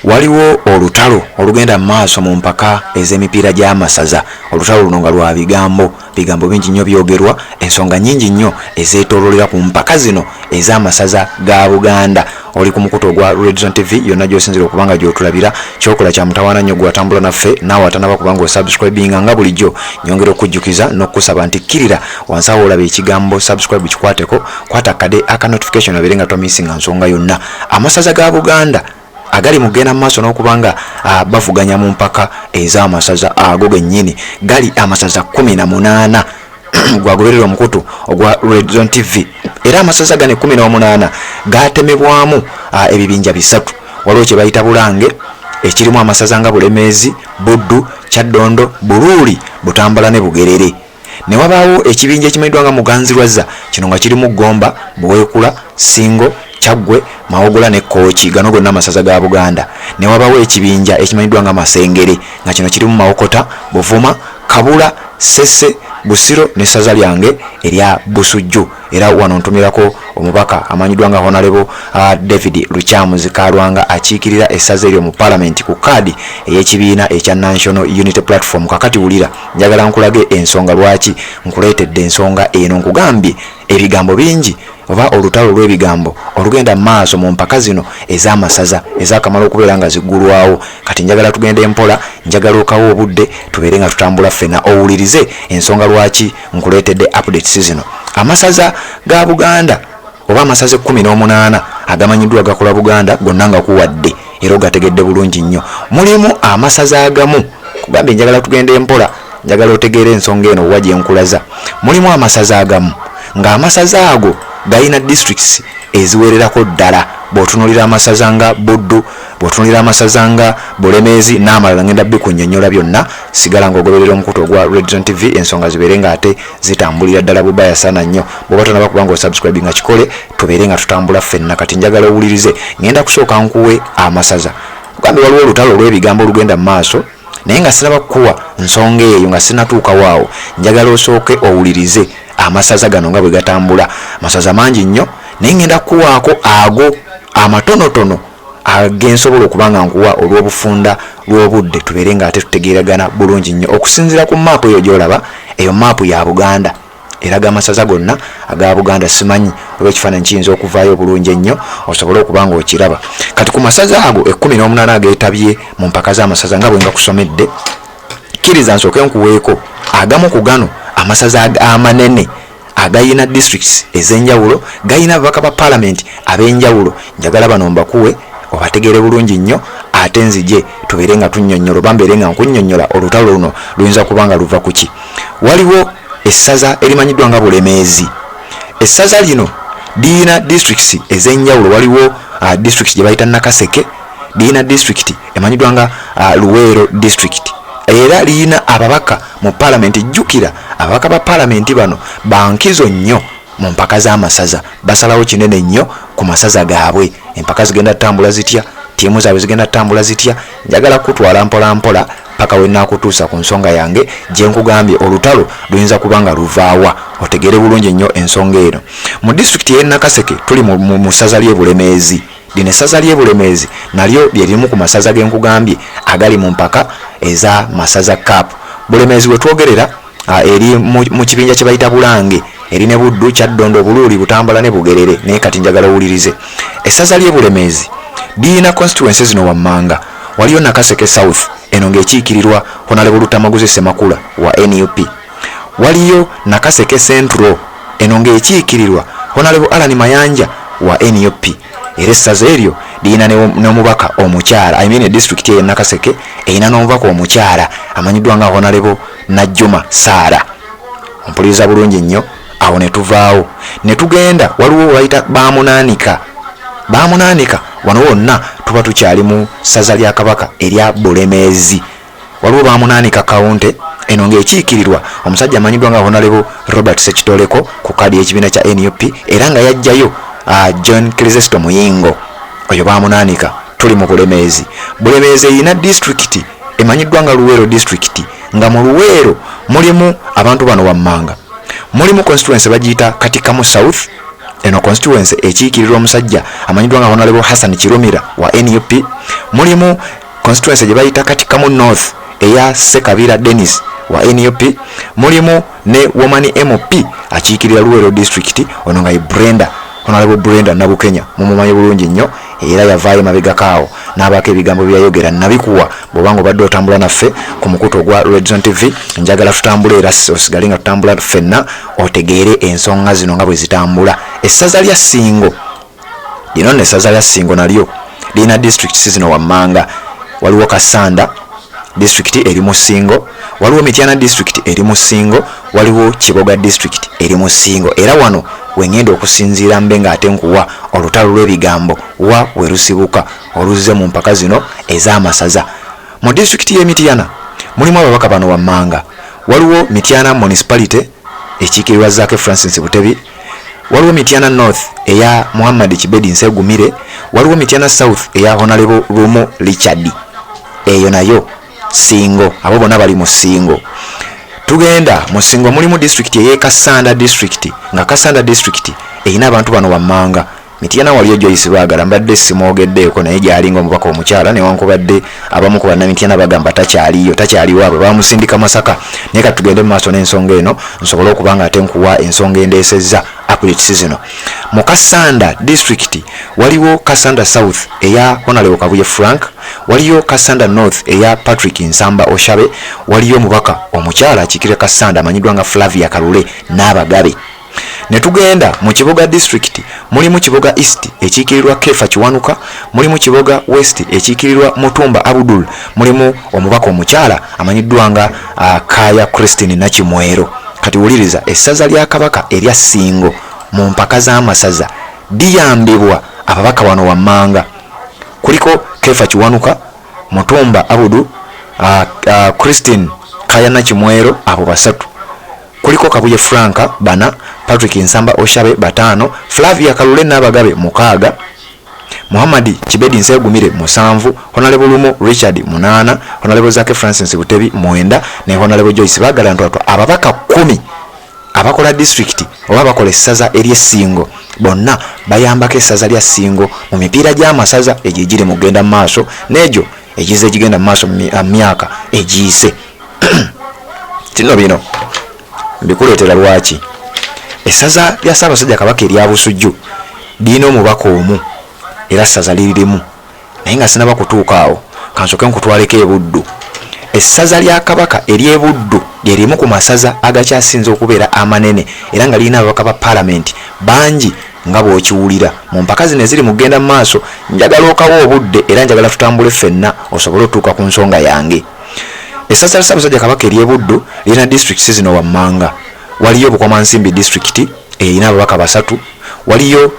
Waliwo olutalo olugenda mu maaso mu mpaka ez'emipiira gy'amasaza. Olutalo luno nga lwa bigambo, bigambo bingi nnyo byogerwa, ensonga nnyingi nnyo ezeetooloolera ku mpaka zino ez'amasaza ga Buganda. Oli ku mukutu ogwa Redzone TV yonna gy'osinziira okuba nga gy'otulabira. Ky'okola kya mutawaana nnyo ggwe atambula naffe naawe atanaba kuba ng'osubscribinga nga bulijjo. Nyongera okukujjukiza n'okukusaba nti kkirira wansi awo olaba ekigambo subscribe kikwateko, kwata akade aka notification obeere nga tomissinga nsonga yonna. Amasaza ga Buganda agali mu kugenda mu maaso n'okuba nga bavuganya mu mpaka ez'amasaza ago gennyini gali amasaza 18 gwagoberera omukutu ogwa Redzone TV. Era amasaza gano 18 gatemebwamu ebibinja bisatu. Waliwo kye bayita Bulange ekirimu amasaza nga Bulemeezi, Buddu, Kyaddondo, Buluuli, Butambala ne Bugerere. Ne wabaawo ekibinja ekimanyiddwa nga Muganzirwazza, kino nga kirimu Gomba, Buweekula, Ssingo, Kyaggwe, Mawogola ne Kkooki. Gano gonna amasaza ga Buganda. Ne wabaawo ekibinja ekimanyiddwa nga Masengere nga kino kirimu Mawokota, Buvuma, Kabula, Ssese, Busiro n'essaza lyange erya Busujju. Era wano ntumirako omubaka amanyiddwa nga Honorable David Lukyamuzi Kalwanga akiikirira essaza eryo mu Palamenti ku kaadi ey'ekibiina ekya National Unity Platform. Kakati wulira, njagala nkulage ensonga lwaki nkuleetedde ensonga eno. Nkugambye ebigambo bingi oba olutalo lw'ebigambo olugenda mu maaso mu mpaka zino ez'amasaza ezakamala okubeera nga ziggulwawo. Kati njagala tugende mpola, njagala okawo obudde tubeere nga tutambula ffenna, owulirize ensonga lwaki nkuleetedde updates zino. Amasaza ga Buganda oba amasaza 18 agamanyiddwa agakola Buganda gonna nga kuwadde era ogategedde bulungi nnyo. Mulimu amasaza agamu, kugambye njagala tugende mpola, njagala otegeere ensonga eno wa gye nkulaza. Mulimu amasaza agamu ng'amasaza ago galina districts eziwererako ddala. Bw'otunuulira amasaza nga Buddu, bw'otunuulira amasaza nga Bulemeezi n'amalala, ngenda bikunnyonnyola byonna. Sigala ng'ogoberera omukutu ogwa Redzone TV, ensonga zibeere ng'ate zitambulira ddala bubayasana nnyo. Bw'oba tonaba kuba ng'osubscribe nga kikole, tubeere nga tutambula ffenna. Kati njagala owulirize, ngenda kusooka nkuwe amasaza. Kugambye waliwo olutalo olw'ebigambo olugenda mu maaso, naye nga sinaba kukuwa nsonga eyo, nga sinatuukawo awo, njagala osooke owulirize amasaza gano nga bwe gatambula. Amasaza mangi nnyo, naye ngenda kukuwaako ago amatonotono agensobola okuba nga nkuwa olw'obufunda lw'obudde, tubeere nga ate tutegeeragana bulungi nnyo. Okusinziira ku maapu eyo gy'olaba, eyo maapu ya Buganda eraga amasaza gonna aga Buganda. Simanyi oba ekifaananyi kiyinza okuvaayo obulungi ennyo osobole okuba nga okiraba. Kati ku masaza ago 18 ageetabye mu mpaka z'amasaza nga bwe nga kusomedde, kkiriza nsooke nkuweeko agamu ku gano amasaza amanene agayina districts ez'enjawulo, gayina ababaka ba Paalamenti ab'enjawulo. Njagala bano mbakuwe obategeere bulungi nnyo, ate nzije tubeere nga tunnyonnyola oba mbeere nga nkunnyonnyola olutalo luno luyinza kuba nga luva ku ki. Waliwo essaza erimanyiddwa nga Bulemeezi. Essaza lino liyina districts ez'enjawulo. Waliwo district gye bayita Nakaseke, liyina district emanyiddwa nga Luweero district, era liyina ababaka mu Paalamenti. Jjukira ababaka ba Paalamenti bano bankizo nnyo mu mpaka z'amasaza, basalawo kinene nnyo ku masaza gaabwe, empaka zigenda ttambula zitya, ttiimu zaabwe zigenda ttambula zitya. Njagala kutwala mpola mpola paka we naakutuusa ku nsonga yange gye nkugambye olutalo luyinza kuba nga luvaawa, otegeere bulungi nnyo ensonga eno. Mu disitulikiti y'e Nakaseke tuli mu ssaza ly'e Bulemeezi. Lino essaza ly'e Bulemeezi nalyo lye limu ku masaza ge nkugambye agali mu mpaka eza Masaza Cup. Bulemeezi we twogerera eri mu kibinja kye bayita Bulange, eri ne Buddu, Kyaddondo, Buluuli, Butambala ne Bugerere. Naye kati njagala owulirize, essaza ly'e Bulemeezi lirina constituency zino wammanga. Waliyo Nakaseke South, eno ng'ekiikirirwa Honorable Lutamaguzi Ssemakula wa NUP. Waliyo Nakaseke Central, eno ng'ekiikirirwa Honorable Allan Mayanja wa NUP. Era essaza eryo lirina n'omubaka omukyala, I mean disitulikiti eyo Nakaseke erina n'omubaka omukyala amanyiddwa nga Honorable Najjuma Sarah. Ompuliriza bulungi nnyo? Awo ne tuvaawo ne tugenda, waliwo bayita Bamunaanika. Bamunaanika wano wonna tuba tukyali mu ssaza lya Kabaka erya Bulemeezi. Waliwo Bamunaanika County, eno ng'ekiikirirwa omusajja amanyiddwa nga Honorable Robert Ssekitoleko ku kaadi y'ekibiina kya NUP, era nga yajjayo John Chrysostom Muyingo. Oyo Bamunaanika. Tuli mu Bulemeezi. Bulemeezi erina disitulikiti emanyiddwa nga Luweero disitulikiti, nga mu Luweero mulimu abantu bano wammanga. Mulimu constituency bagiyita Katikamu South, Eno constituency ekiikirirwa omusajja amanyiddwa nga Honorable Hassan Kirumira wa NUP. Mulimu constituency gye bayita Katikamu North eya Ssekabira Denis wa NUP. Mulimu ne Woman MP akiikirira Luweero district, ono nga ye Brenda, Honorable Brenda Nabukenya, mumumanyi bulungi nnyo, era yavaayo mabegako awo n'abaako ebigambo bye yayogera. Nabikuwa bw'oba nga obadde otambula naffe ku mukutu ogwa Redzone TV. Njagala tutambule era osigale nga tutambula ffenna, otegeere ensonga zino nga bwe zitambula. Essaza lya Ssingo lino nno, essaza lya Ssingo nalyo lirina disitulikiti zino wammanga. Waliwo Kassanda disitulikiti eri mu Ssingo, waliwo Mityana disitulikiti eri mu Ssingo, waliwo Kiboga disitulikiti eri mu Ssingo. Era wano wengenda okusinziira mbe ng'ate nkuwa olutalo lw'ebigambo wa we lusibuka oluzze mu mpaka zino ez'amasaza. Mu disitulikiti y'e Mityana mulimu ababaka bano wammanga. Waliwo Mityana Municipality ekiikirirwa Zaake Francis Butebi, waliwo Mityana North eya Muhammad Kibedi Nsegumire, waliwo Mityana South eya Honorable Lumu Richard, eyo nayo Ssingo. Abo bonna bali mu Ssingo. Tugenda mu Ssingo, mulimu disitulikiti ey'e Kassanda district, nga Kassanda district erina abantu bano wammanga. Mityana waliyo Joyce Baagala, mbadde simwogeddeeko, naye gy'ali ng'omubaka omukyala, newankubadde abamu ku bannamityana bagamba takyaliyo, takyali waabwe, bamusindika Masaka. Naye kati tugende mu maaso n'ensonga eno, nsobole okuba nga ate nkuwa ensonga endeesezza updates zino. Mu Kassanda district waliwo Kassanda South eya Honorable Kabuye Frank, waliyo Kassanda North eya Patrick Nsamba Oshabe, waliyo omubaka omukyala akiikirira Kassanda amanyiddwa nga Flavia Kalule n'Abagabe. Ne tugenda mu Kiboga district, mulimu Kiboga East ekiikirirwa Kefa Kiwanuka, mulimu Kiboga West ekiikirirwa Mutumba Abdul, mulimu omubaka omukyala amanyiddwa nga Kaya Christine Nakimwero. Kati wuliriza, essaza lya Kabaka erya Ssingo mu mpaka z'amasaza liyambibwa ababaka wano wammanga. Kuliko Kefa Kiwanuka, Mutumba Abudu, Christine Kaya Nakimwero, abo basatu. Kuliko Kabuye Franka bana, Patrick Nsamba Oshabe bataano, Flavia Kalule Nabagabe mukaaga, Muhammad Kibedi Nsegumire musanvu, Honorable Lumu Richard munaana, Honorable Zake Francis Butebi mwenda, ne Honorable Joyce Bagala Ntwatwa. Ababaka 10 abakola disitulikiti oba abakola essaza ery'Essingo bonna bayambako essaza lya Ssingo mu mipiira gy'amasaza egyo egiri mu kugenda mu maaso n'egyo egize egigenda mu maaso mu myaka egiyise. Tino bino mbikuleetera lwaki essaza lya Ssaabasajja Kabaka erya Busujju lirina omubaka omu, era ssaza liririmu. Naye nga sinaba kutuuka awo, kansooke nkutwaleko e Buddu. Essaza lya Kabaka ery'e Buddu lye limu ku masaza agakyasinze okubeera amanene era nga lirina ababaka ba Palamenti bangi nga bw'okiwulira. Mu mpaka zino eziri mu kugenda mu maaso, njagala okawe obudde era njagala tutambule ffenna osobole otuuka ku nsonga yange. Essaza lya Ssaabasajja Kabaka ery'e Buddu lirina disitulikiti zino wammanga. Waliyo Bukomansimbi disitulikiti erina ababaka basatu, waliyo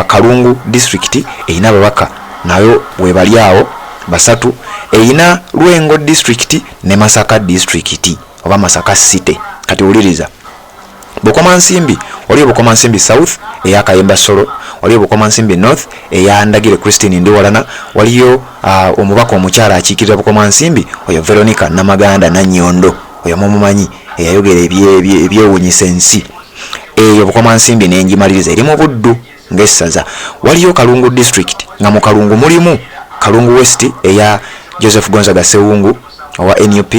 Kalungu disitulikiti erina ababaka nayo webali awo basatu, erina Lwengo disitulikiti ne Masaka disitulikiti oba Masaka City. Kati wuliriza, Bukomansimbi waliyo Bukomansimbi South eya Kayemba Solo, waliyo Bukomansimbi North eya Ndagire Christine Ndiwalana, waliyo omubaka omukyala akiikirira Bukomansimbi oyo Veronica Namaganda Nanyondo, oyo mumumanyi eyayogera ebyewunyisa ensi. Eyo Bukomansimbi nengimaliriza eri mu Buddu ng'essaza. Waliyo Kalungu district, nga mu Kalungu mulimu Kalungu West eya Joseph Gonzaga Sewungu owa NUP.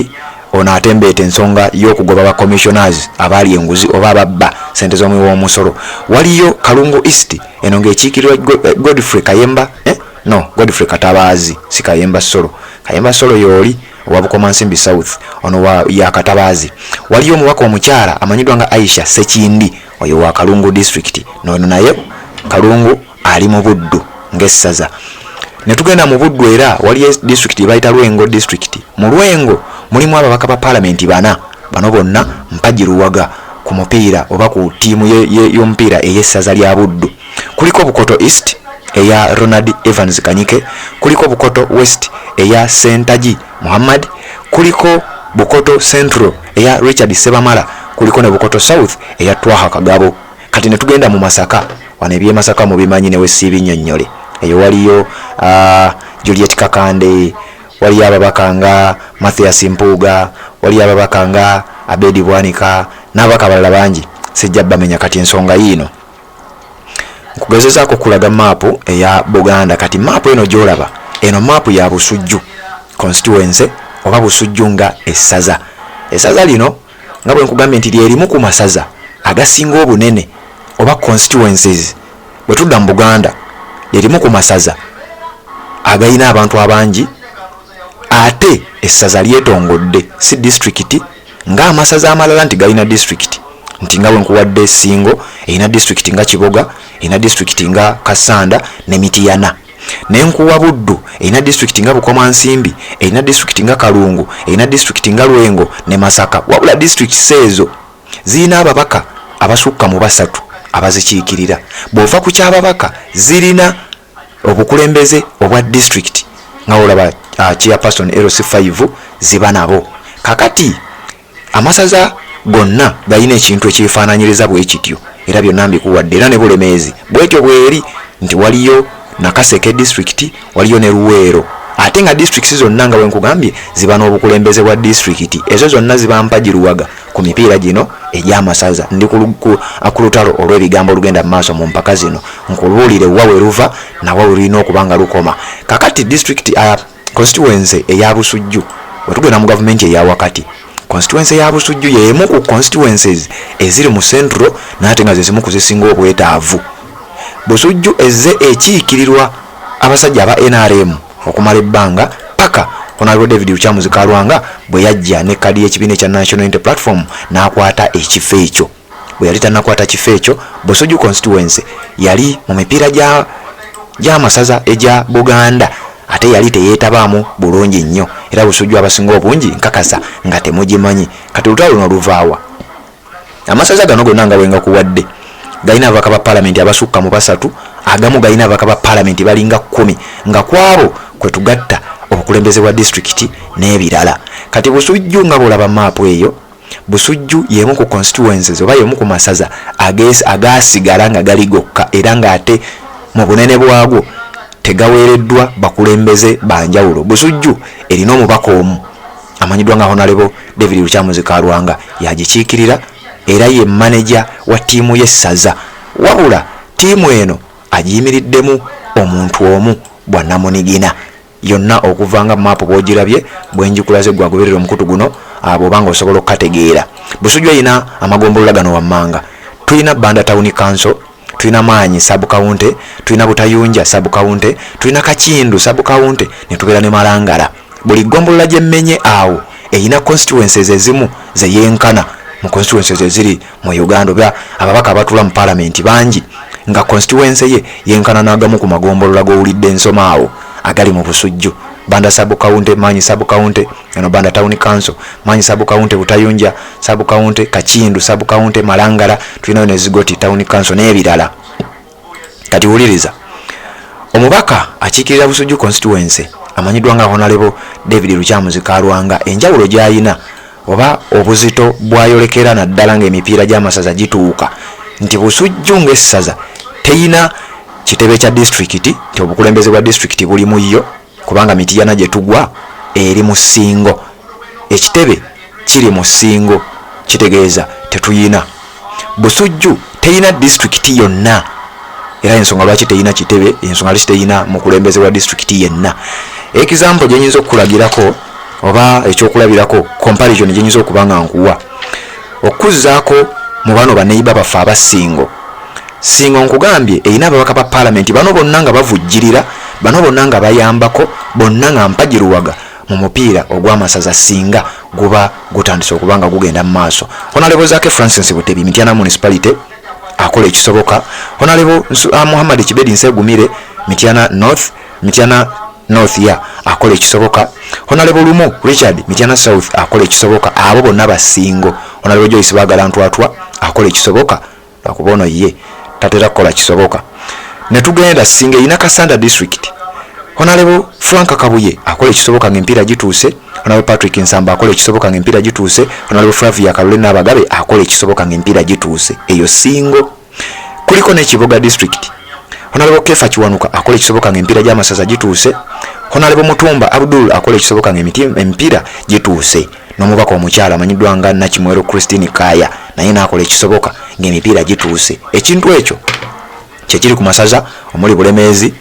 Ono atembeeta ensonga y'okugoba ba commissioners abaali enguzi oba ababba sente z'omuwi w'omusolo. Waliyo Kalungu East, eno ng'ekiikirirwa Godfrey Kayemba, eh? No, Godfrey Katabaazi, si Kayemba Solo. Kayemba Solo yooli owa Bukomansimbi South, ono wa ya Katabaazi. Waliyo omubaka omukyala amanyiddwa nga Aisha Sekindi, oyo wa Kalungu district, nono naye Kalungu ali mu Buddu ng'essaza. Ne tugenda mu Buddu, era waliyo district gye bayita Lwengo district. Mu Lwengo mulimu ababaka ba Palamenti bana. Bano bonna mpagi luwaga ku mupiira oba ku ttiimu y'omupiira ey'essaza lya Buddu. Kuliko Bukoto East eya Ronald Evans Kanyike, kuliko Bukoto West eya Sentaji Muhammad, kuliko Bukoto Central eya Richard Sebamala, kuliko ne Bukoto South eya Twaha Kagabo. Kati ne tugenda mu Masaka. Wano eby'e Masaka mubimanyi, ne wesiibinnyonnyole. Eyo waliyo Juliet Kakande, waliyo ababaka nga Mathias Mpuuga, waliyo ababaka nga Abedi Bwanika n'ababaka abalala bangi, sijja bamenya. Kati ensonga yiino. Nkugezezaako okulaga maapu eya Buganda. Kati maapu eno gy'olaba, eno maapu ya Busujju constituency oba Busujju nga essaza. Essaza lino nga bwe nkugambye nti lyerimu ku masaza agasinga obunene oba constituencies, bwe tudda mu Buganda lyerimu ku masaza agayina abantu abangi, ate essaza lyetongodde, si disitulikiti ng'amasaza amalala nti galina disitulikiti, nti nga bwe nkuwadde Ssingo erina disitulikiti nga Kiboga, erina disitulikiti nga Kassanda ne Mityana, ne nkuwa Buddu erina disitulikiti nga Bukomansimbi, erina disitulikiti nga Kalungu, erina disitulikiti nga Lwengo ne Masaka. Wabula disitulikiti ezo zirina ababaka abasukka mu basatu abazikiikirira. Bw'ova ku ky'ababaka, zirina obukulembeze obwa disitulikiti nga olaba chairperson LC5 ziba nabo. Kakati amasaza gonna galina ekintu ekyefaananyiriza bwe kityo, era byonna mbikuwadde, era ne Bulemeezi bwetyo bweri nti waliyo Nakaseke disitulikiti, waliyo ne Luweero, ate nga disitulikiti zonna nga bwe nkugambye ziba n'obukulembeze bwa disitulikiti. Ezo zonna ziba mpagiruwaga ku mipiira gino egy'amasaza. Ndi ku lutalo olw'ebigambo olugenda mu maaso mu mpaka zino, nkubuulire wa we luva nawa we lulina okuba nga lukoma. Kakati district constituency eya Busujju, wetugenda mu gavumenti eya wakati, constituency ya Busujju y'emu ku constituencies eziri mu central, naye ate nga zezimu ku zisinga obwetaavu. Busujju ezze ekiikirirwa abasajja aba NRM okumala ebbanga, paka Honorable David Lukyamuzi Kalwanga bwe yajja ne kadi y'ekibiina ekya National Unity Platform n'akwata ekifo ekyo. Bwe yali tannakwata kifo ekyo, Busujju constituency yali mu mipiira gy'amasaza egya Buganda, ate yali teyeetabaamu bulungi nnyo, era Busujju abasinga obungi nkakasa nga temugimanyi. Kati olutalo luno luvaawa? Amasaza gano gonna nga bwengakuwadde galina ababaka ba paalamenti abasukka mu basatu, agamu galina ababaka ba paalamenti balinga 10, nga kwabo kwe tugatta obukulembeze bwa disitulikiti n'ebirala. Kati Busujju nga bw'olaba maapu eyo, Busujju y'emu ku constituencies oba y'emu ku masaza agaasigala nga gali gokka, era ng'ate mu bunene bwagwo tegaweereddwa bakulembeze banjawulo. Busujju erina omubaka omu amanyiddwa nga Honorable David Lukyamuzi Kalwanga, yagikiikirira era ye maneja wa ttiimu y'essaza. Wabula ttiimu eno agiyimiriddemu omuntu omu bwannamunigina yonna, okuva nga maapu bw'ogirabye bwenjikulaze. Gwagoberera omukutu guno bw'oba nga osobola okukategeera. Busujju erina amagombolola gano wammanga: tulina Banda Town Council, tulina Maanyi sub county, tulina Butayunja sub county, tulina Kakindu sub county, ne tubeera ne Malangala. Buli ggombolola gyemmenye awo erina constituencies ezimu zeyenkana mu constituencies eziri mu Uganda, oba ababaka abatuula mu paalamenti bangi nga constituency ye yenkana n'agamu ku magombolola g'owulidde ensoma awo agali mu Busujju: Banda sub county, Maanyi sub county, eno Banda Town Council, Maanyi sub county, Butayunja sub county, Kakindu sub county, Malangala, tulinayo ne Zigoti Town Council n'ebirala. Kati wuliriza, omubaka akiikirira Busujju constituency amanyiddwa nga Honorable David Lukyamuzi Kalwanga, enjawulo gy'ayina oba obuzito bwayolekera naddala ng'emipiira gy'amasaza gituuka, nti Busujju ng'essaza teyina kitebe kya disitulikiti, nti obukulembeze bwa disitulikiti buli mu yo, kubanga Mitiyana gye tugwa eri mu Ssingo, ekitebe kiri mu Ssingo, kitegeeza tetuyina. Busujju teyina disitulikiti yonna, era ensonga lwaki teyina kitebe, ensonga lwaki teyina mukulembeze wa disitulikiti yenna. Example gyenyinza okukulagirako oba ekyokulabirako, comparison gyenyinza okuba nga nkuwa okuzzaako mu bano baneiba baffe aba Ssingo, Ssingo nkugambye erina ababaka ba paalamenti bano bonna nga bavujjirira, bano bonna nga bayambako, bonna nga mpagiruwaga mu mupiira ogw'amasaza singa guba gutandise okuba nga gugenda mu maaso. Honorable Zaake Francis Butebi, Mityana Municipality, akola ekisoboka. Honorable Muhammad Kibedi Nsegumire, Mityana North, Mityana North ya akola ekisoboka. Honorable Lumu Richard, Mityana South, akola ekisoboka. Abo bonna basingo. Honorable Joyce Bagala Ntwatwa akola ekisoboka, lwakuba ono ye tatera kukola kisoboka. Ne tugenda Ssingo, erina Kasanda District. Honorable Frank Kabuye akola ekisoboka ng'emipiira gituuse. Honorable Patrick Nsamba akola ekisoboka ng'emipiira gituuse. Honorable Flavia Kalule Nabagabe akola ekisoboka ng'emipiira gituuse. Eyo Ssingo. Kuliko n'Ekiboga District. Honorable Kefa Kiwanuka akola ekisoboka ng'emipiira gy'amasaza gituuse. Honorable Mutumba Abdul akola ekisoboka ng'emipiira gituuse, n'omubaka omukyala amanyiddwa nga Nakimwero Christine Kaya naye n'akola ekisoboka ng'emipiira gituuse. Ekintu ekyo Kyekiri ku masaza omuli Bulemeezi,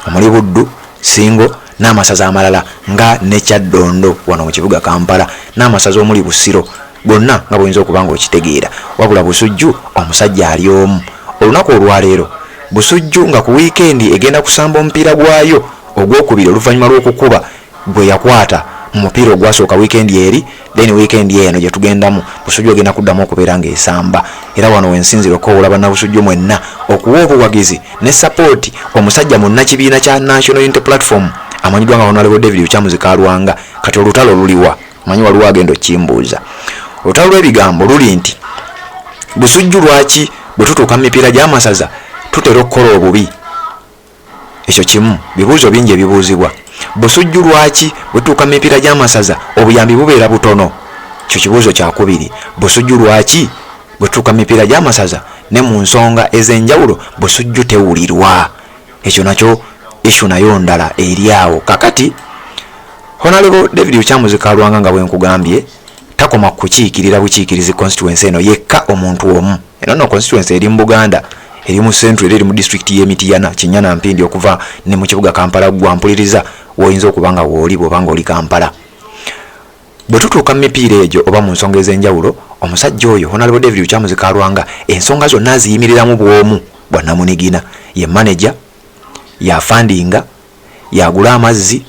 omuli Buddu, Ssingo n'amasaza amalala nga ne Kyaddondo wano mu kibuga Kampala n'amasaza omuli Busiro gonna nga bw'oyinza okuba ng'okitegeera. Wabula Busujju omusajja ali omu. Olunaku olwaleero Busujju nga ku wiikendi egenda kusamba omupiira gwayo ogwokubiri oluvannyuma lw'okukuba gwe yakwata mu mupiira ogwasooka wiikendi eri then wiikendi eno gye tugendamu Busujju egenda kuddamu okubeera ng'esamba era wano wensinzira okukowoola bannabusujju mwenna okuwa obuwagizi ne sapooti omusajja munnakibiina kya National Unity Platform amanyiddwa nga Honorable David Lukyamuzi Kalwanga. Kati olutalo luliwa? Manyi waliwo agenda okukimbuuza. Olutalo lw'ebigambo luli nti Busujju lwaki bwe tutuuka mu mipiira gy'amasaza tutera okukola obubi? Ekyo kimu, bibuuzo bingi ebibuuzibwa. Busujju lwaki bwe tutuuka mu mipiira gy'amasaza obuyambi bubeera butono? Kyo kibuuzo kyakubiri. Busujju lwaki bwe tutuuka mu mipiira gy'amasaza ne mu nsonga ez'enjawulo Busujju tewulirwa? Ekyo nakyo issue nayo ndala eri awo. Kakati Honorable David Lukyamuzi Kalwanga nga bwe nkugambye takoma kukiikirira bukiikirizi constituency eno yekka omuntu omu. Eno nno constituency eri mu Buganda, eri mu Central era eri mu disitulikiti y'e Mityana, Kinnya na Mpindi okuva ne mu kibuga Kampala ggwe ampuliriza w'oyinza okuba nga wooli bw'oba ng'oli Kampala. Bwe tutuuka mu mipiira egyo oba mu nsonga ez'enjawulo, omusajja oyo Honorable David Lukyamuzi Kalwanga ensonga zonna aziyimiriramu bw'omu bwa nnamunigina. Ye maneja, y'afandinga, y'agula amazzi,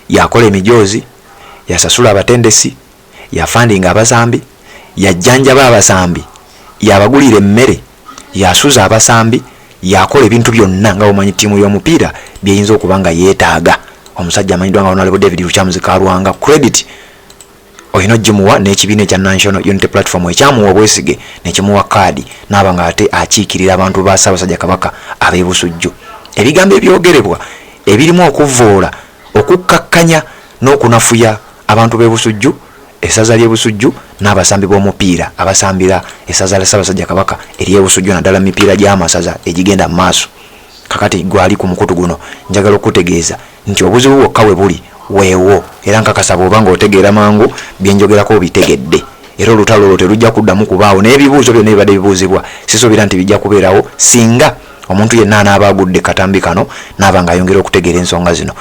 y'akola emijoozi, y'asasula abatendesi, y'afandinga abasambi, y'ajjanjaba abasambi, y'abagulira emmere, y'asuza abasambi, y'akola ebintu byonna nga bw'omanyi ttiimu y'omupiira by'eyinza okuba nga yeetaaga. Omusajja amanyiddwa nga Honorable David Lukyamuzi Kalwanga credit olina ogimuwa n'ekibiina ekya National Unity Platform ekyamuwa obwesige ne kimuwa kaadi n'aba ng'ate akiikirira abantu ba Ssaabasajja Kabaka ab'e Busujju. Ebigambo ebyogerebwa ebirimu okuvvoola, okukkakkanya n'okunafuya abantu b'e Busujju, essaza ly'e Busujju n'abasambi b'omupiira abasambira essaza lya Ssaabasajja Kabaka ery'e Busujju naddala mu mipiira gy'amasaza egigenda mu maaso. Kakati ggwe ali ku mukutu guno njagala okukutegeeza nti obuzibu bwokka we buli weewo era nkakasa bw'oba ng'otegeera mangu bye njogerako obitegedde era olutalo olwo terujja kuddamu kubaawo n'ebibuuzo byonna ebibadde bibuuzibwa sisuubira nti bijja kubeerawo singa omuntu yenna anaaba agudde katambi kano n'aba ng'ayongera okutegeera ensonga zino.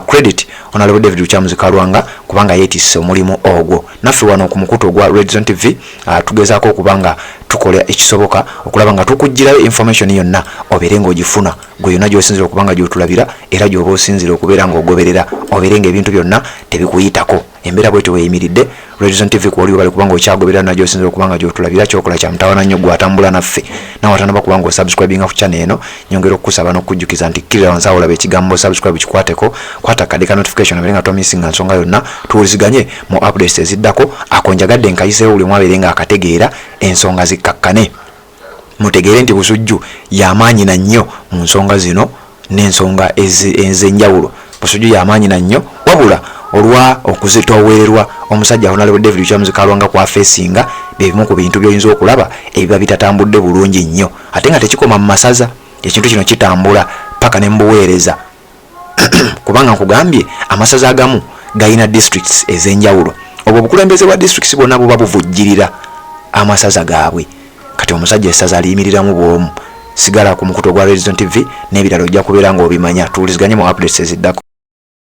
Credit Honorable David Lukyamuzi Kalwanga kubanga yeetisse omulimu ogwo. Naffe wano ku mukutu ogwa Red Zone TV tugezaako okuba nga tukola ekisoboka okulaba nga tukuggyirayo information yonna obeere ng'ogifuna gwe yonna gy'osinzira okuba nga gy'otulabira era gy'oba osinzira okubeera ng'ogoberera obeere ng'ebintu byonna tebikuyitako. Embeera bwetyo bweyimiridde. Red Zone TV kwoli webale kubanga okyagoberera na gyosinzira okuba nga gyotulabira kyokola kya mutawana nnyo gwe atambula naffe nawe atanaba kuba nga osubscribinga ku channel eno nyongera okukusaba n'okukujjukiza nti kkirira wansi awo olaba ekigambo subscribe kikwateko kwata akadde ka notification obeere nga tomissinga nsonga yonna tuwuliziganye mu updates eziddako ako njagadde nkayiseewo buli omu abeere nga akategeera ensonga zikkakkane Mutegeere nti Busujju yamaanyi na nnyo mu nsonga zino n'ensonga ez'enjawulo. Busujju yamaanyi na nnyo wabula olwa okuzitoowererwa omusajja Honalebo David Lukyamuzi Kalwanga kw'afeesinga bye bimu ku bintu by'oyinza okulaba ebiba bitatambudde bulungi nnyo ate nga tekikoma mu masaza. Ekintu kino kitambula ppaka ne mu buweereza. Kubanga nkugambye amasaza agamu galina districts ez'enjawulo. Obwo obukulembeze bwa districts bwonna buba buvujjirira amasaza gaabwe. Kati omusajja essaza aliyimiriramu bw'omu. Sigala ku mukutu ogwa Red Zone TV n'ebirala ojja kubeera ng'obimanya. Tuwuliziganye mu updates eziddako.